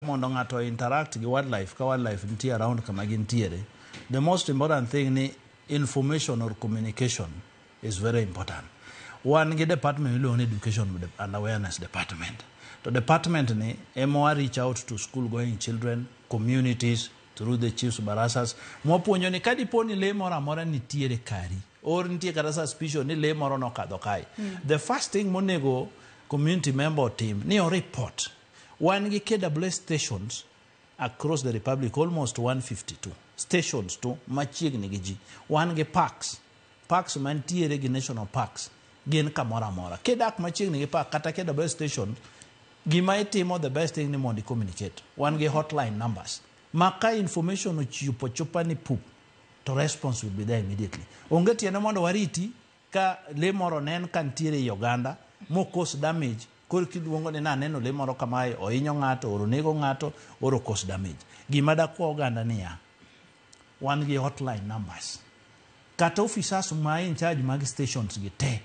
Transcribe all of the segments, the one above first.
Mondo ng'ato interact gi wildlife ka wildlife nitie around kama gintiere, the most important thing ni information or communication is very important. Wan gi department miluongo ni Education and Awareness Department. To department ni ema wa reach out to school going children, communities, through the chiefs barazas, mwapuonjo ni ka dipo ni lee moro amora nitiere kari or nitie kata suspicion ni lee moro nokadho kae, the first thing monego community member otim ni o report. Wan gi KWS stations across the republic, almost 152 stations to machiegni gi ji. Wan gi parks, parks mantiere gi national parks gin kamoro amora. Kidak machiegni gi park kata KWS station, gima itimo, the best thing ni mondo i communicate. Wan gi hotline numbers ma ka information ochopo chopa ni pup, to response will be there immediately. Onge tiende mondo wariti ka lee moro nen ka nitiere ei oganda mo cause damage, koro kiluongo ni naneno lee moro kamae ohinyo ng'ato or onego ng'ato or o cause damage. Gima dakwa oganda niya, wan gi hotline numbers, kata officers ma in charge mag stations gi te,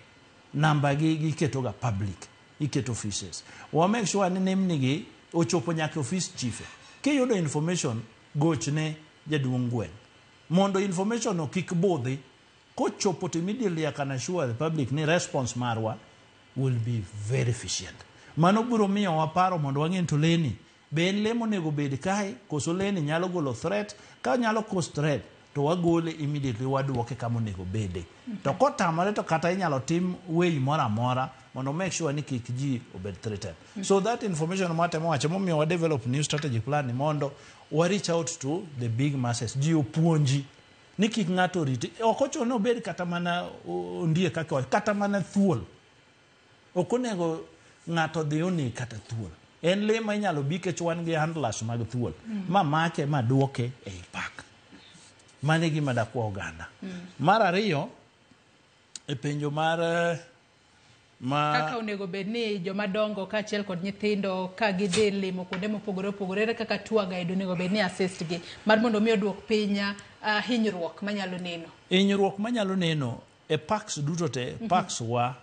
namba gi giketo ga public, iketo offices. Wa make sure ni nembni gi ochopo nyaka e office chife. Kiyudo information, gochne jaduong' gweng' mondo information no kik budhi. Kochopo to immediately I can assure the public ni response marwa will be very efficient. Mano biro miyowa paro mondo wang'e ni to lee ni be en lee monego bed kae koso lee ni nyalo golo threat. Ka nyalo cause threat, to wagole immediately, waduoke kama onego bede. To kotamore, to kata inyalo tim way moro amora mondo make sure ni kik ji obed threatened. So that information mwatemo wacho momiyo wa develop new strategic plan ni mondo wa reach out to the big masses, ji opuonji ni kik ng'ato riti. Ok ochuno ni obed kata mana ondiek kaka wacho, kata mana thuol. Ok onego ng'ato dhi oneg kata thuol. En lee ma inyalo bi kech wan gi handlers mag thuol ma make ma duoke ei park. Mano e gima dakwa oganda. Mar ariyo, e penjo mar ma kaka onego bed ni joma dongo kaachiel kod nyithindo ka gidhi limo kuonde mopogore opogore, ere kaka tour guide onego bed ni assist gi mar mondo mi oduok piny hinyruok manyalo neno? Hinyruok manyalo neno e parks duto te, parks wa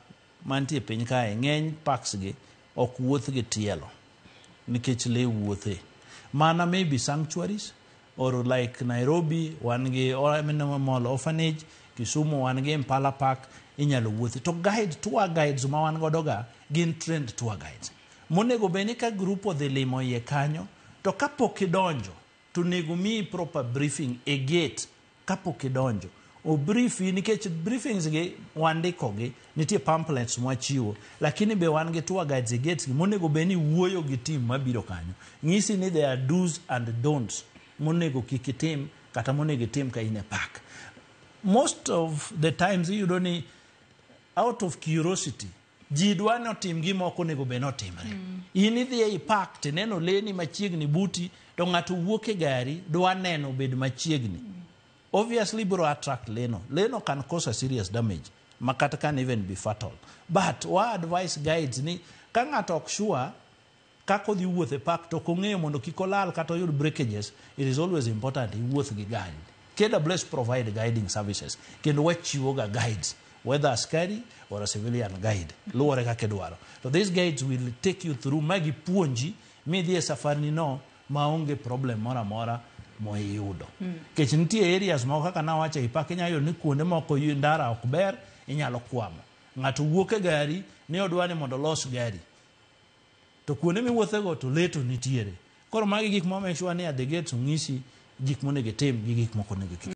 mantie e piny kae, ng'eny parks gi ok wuoth gi tielo nikech lee wuothe. Mana maybe sanctuaries or like Nairobi wan gi Animal Orphanage, Kisumu wan gi Impala Park, inyalo wuothi. To guide, tour guides ma wan godo ga gin trained tour guides. Monego bed ni ka group odhi limo iye kanyo, to kapok idonjo, to onego miyi proper briefing e gate kapok idonjo. O briefi nikech briefings gi wandiko gi, nitie pamphlets mwachiwo, lakini be wan gi tour guides e gates gi monego bed ni wuoyo gi team mabiro kanyo. Ng'isi ni there are do's and don'ts monego kik itim kata monego itim ka in e park. Most of the times iyudo ni out of curiosity ji dwa ni otim gima ok onego bed ni otimre. In idhi ei park tineno lee ni machiegni buti, to ng'ato wuok e gari dwa neno bed machiegni. Obviously biro attract leno. Leno can cause a serious damage ma kata can even be fatal. But wa advise guides ni ka ng'ato ok sure kaka odhi wuoth e park to ok ong'eyo mondo kik olal kata oyud breakages, it is always important iwuoth gi guide. KWS provide guiding services kendo wachiwo ga guides, whether askari or a civilian guide, luwore kaka idwaro. To these guides will take you through ma gipuonji midhi e safari no maonge problem moro amora moiyudo. Nikech nitie areas moko kaka nawacho ei park, inyalo yudo ni kuonde moko ndara ok ber, inyalo kwamo. Ng'ato wuok e gari ni odwa ni mondo olos gari. To kuonde miwuothego to lee to nitiere. Koro magi gik ma make sure ni at the gates ong'isi gik monego itim gi gik mok onego kik.